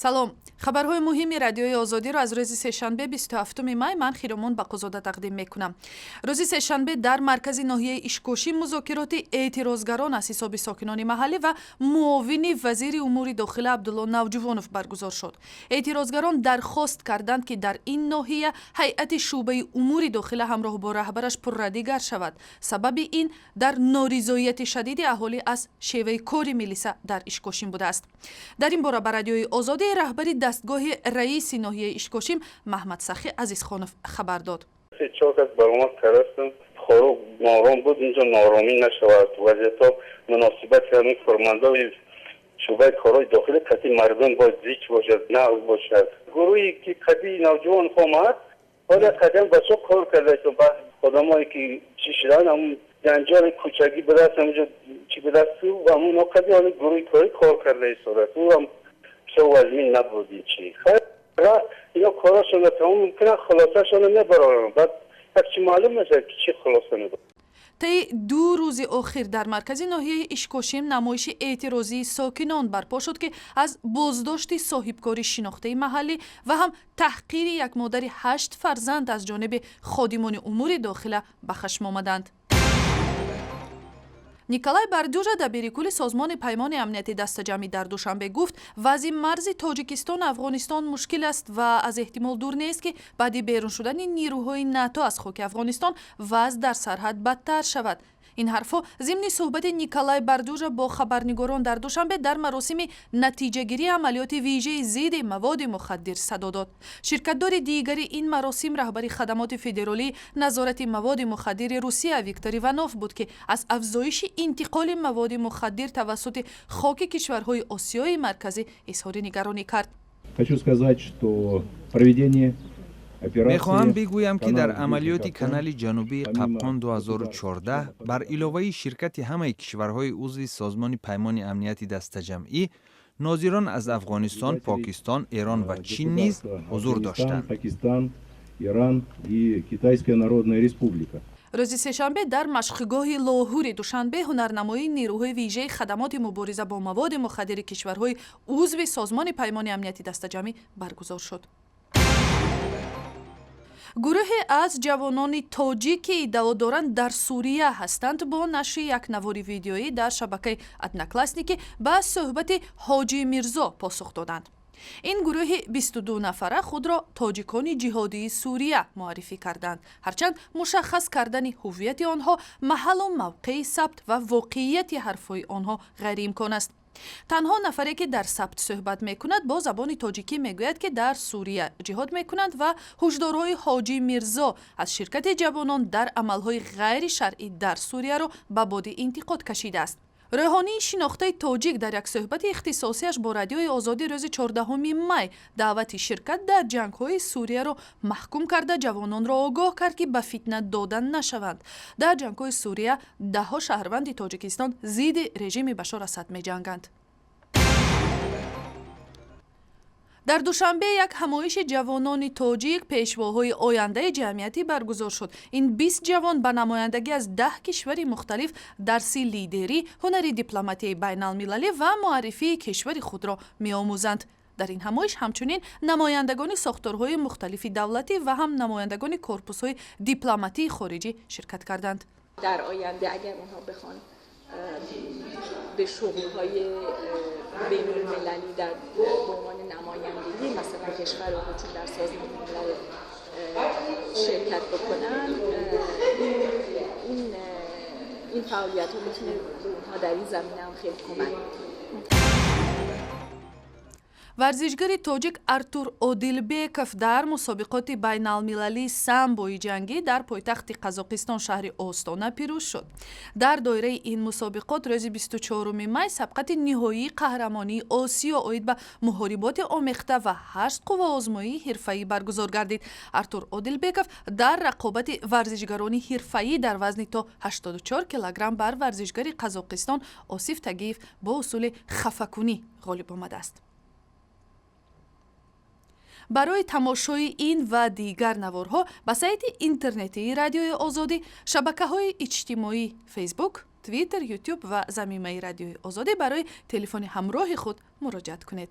Салом, хабарҳои муҳими Радиои Озодиро аз рӯзи сешанбе, 27 май, ман, Хиромон Бақозода, тақдим мекунам. Рӯзи сешанбе дар маркази ноҳияи Ишкошим музокироти эътирозгарон аз ҳисоби сокинони маҳаллӣ ва муовини вазири умури дохила Абдулло Навҷувонов баргузор шуд. Эътирозгарон дархост карданд, ки дар ин ноҳия ҳайати шӯъбаи умури дохила ҳамроҳ бо раҳбараш пурра дигар шавад. Сабаби ин дар норизоияти шадиди аҳолӣ аз шеваи кори милиса дар Ишкошим будааст. Дар ин бора ба Радиои Озодӣ раҳбари дастгоҳи раиси ноҳияи Ишкошим Маҳмадсахӣ Азизхонов хабар дод. Чор кас баромад кардастам. Хоруғ ноором буд, инҷо нооромӣ нашавад. Вазъиятҳо, муносибати ҳамин кормандои шӯъбаи корҳои дохилӣ қати мардум бояд зич бошад, нағз бошад. Гурӯҳе ки қади Навҷувон омад, ҳола қадам бачаҳо кор карда, баъд одамое ки чӣ шуданд, ҳамун ҷанҷоли кӯчагӣ будааст, ҳамунҷо чӣ будааст, ва ҳамун қади ҳоли гурӯҳи корӣ кор карда истодааст. Ӯ ҳам бисёр вазмин набуд. Ин чи хайр, ино корашонро тамом мекунанд, хулосашонро мебароранд, баъд як чи маълум мешавад, ки чӣ хулоса мебаранд. Таи 2 рӯзи охир дар маркази ноҳияи Ишкошим намоиши эътирозии сокинон барпо шуд, ки аз боздошти соҳибкори шинохтаи маҳаллӣ ва ҳам таҳқири як модари ҳашт фарзанд аз ҷониби ходимони умури дохила ба хашм омаданд. Николай Бардюжа, дабири кулли Созмони Паймони Амнияти Дастаҷамъӣ, дар Душанбе гуфт, вазъи марзи Тоҷикистону Афғонистон мушкил аст ва аз эҳтимол дур нест, ки баъди берун шудани нирӯҳои НАТО аз хоки Афғонистон вазъ дар сарҳад бадтар шавад. Ин ҳарфҳо зимни суҳбати Николай Бардюжа бо хабарнигорон дар Душанбе дар маросими натиҷагирии амалиёти вижаи зидди маводи мухаддир садо дод. Ширкатдори дигари ин маросим раҳбари хадамоти федералии назорати маводи мухаддири Русия Виктор Иванов буд, ки аз афзоиши интиқоли маводи мухаддир тавассути хоки кишварҳои Осиёи Марказӣ изҳори нигаронӣ кард. Хочу сказать, что проведение Мехоҳам бигӯям, ки дар амалиёти канали ҷанубии Қапқон 2014 бар иловаи ширкати ҳамаи кишварҳои узви Созмони Паймони Амнияти Дастаҷамъӣ, нозирон аз Афғонистон, Покистон, Эрон ва Чин низ ҳузур доштанд. Иран и Китайская Народная Республика. Рӯзи сешанбе дар машқгоҳи Лоҳури Душанбе ҳунарнамоии нирӯҳои вижаи хадамоти мубориза бо маводи мухаддири кишварҳои узви Созмони Паймони Амнияти Дастаҷамъӣ баргузор шуд. Гурӯҳе аз ҷавонони тоҷик, ки иддао доранд, дар Сурия ҳастанд, бо нашри як навори видеоӣ дар шабакаи Одноклассники ба суҳбати Ҳоҷи Мирзо посух доданд. Ин гурӯҳи 22 нафара худро тоҷикони ҷиҳодии Сурия муаррифӣ карданд, ҳарчанд мушаххас кардани ҳуввияти онҳо, маҳаллу мавқеи сабт ва воқеияти ҳарфҳои онҳо ғайриимкон аст. Танҳо нафаре, ки дар сабт суҳбат мекунад, бо забони тоҷикӣ мегӯяд, ки дар Сурия ҷиҳод мекунанд ва ҳушдорҳои Ҳоҷи Мирзо аз ширкати ҷавонон дар амалҳои ғайри шаръӣ дар Сурияро ба боди интиқод кашидааст. Рӯҳонии шинохтаи тоҷик дар як суҳбати ихтисосиаш бо Радиои Озодӣ рӯзи 14 май даъвати ширкат дар ҷангҳои Сурияро маҳкум карда, ҷавононро огоҳ кард, ки ба фитна дода нашаванд. Дар ҷангҳои Сурия даҳҳо шаҳрванди Тоҷикистон зидди режими Башор Асад меҷанганд. Дар Душанбе як ҳамоиши ҷавонони тоҷик, пешвоҳои ояндаи ҷамъиятӣ, баргузор шуд. Ин 20 ҷавон ба намояндагӣ аз 10 кишвари мухталиф дарси лидерӣ, ҳунари дипломатияи байналмилалӣ ва муаррифии кишвари худро меомӯзанд. Дар ин ҳамоиш ҳамчунин намояндагони сохторҳои мухталифи давлатӣ ва ҳам намояндагони корпусҳои дипломатии хориҷӣ ширкат карданд. Дар оянда агар онҳо бихоҳанд به شغل‌های بین‌المللی در به عنوان نمایندگی مثلا کشور خودشون در سازمان ملل شرکت بکنن، این فعالیت ها میتونه به اونها در این زمینه هم خیلی کمک کنه. Варзишгари тоҷик Артур Одилбеков дар мусобиқоти байналмилалии самбои ҷангӣ дар пойтахти Қазоқистон, шаҳри Остона, пирӯз шуд. Дар доираи ин мусобиқот рӯзи 24 май сабқати ниҳоии қаҳрамонии Осиё оид ба муҳориботи омехта ва ҳашт қувваозмоии ҳирфаӣ баргузор гардид. Артур Одилбеков дар рақобати варзишгарони ҳирфаӣ дар вазни то 84 килограмм бар варзишгари Қазоқистон Осиф Тагиев бо усули хафакунӣ ғолиб омадааст. Барои тамошои ин ва дигар наворҳо ба сайти интернетии Радиои Озодӣ, шабакаҳои иҷтимоӣ Фейсбук, Твиттер, Ютуб ва замимаи Радиои Озодӣ барои телефони ҳамроҳи худ муроҷиат кунед.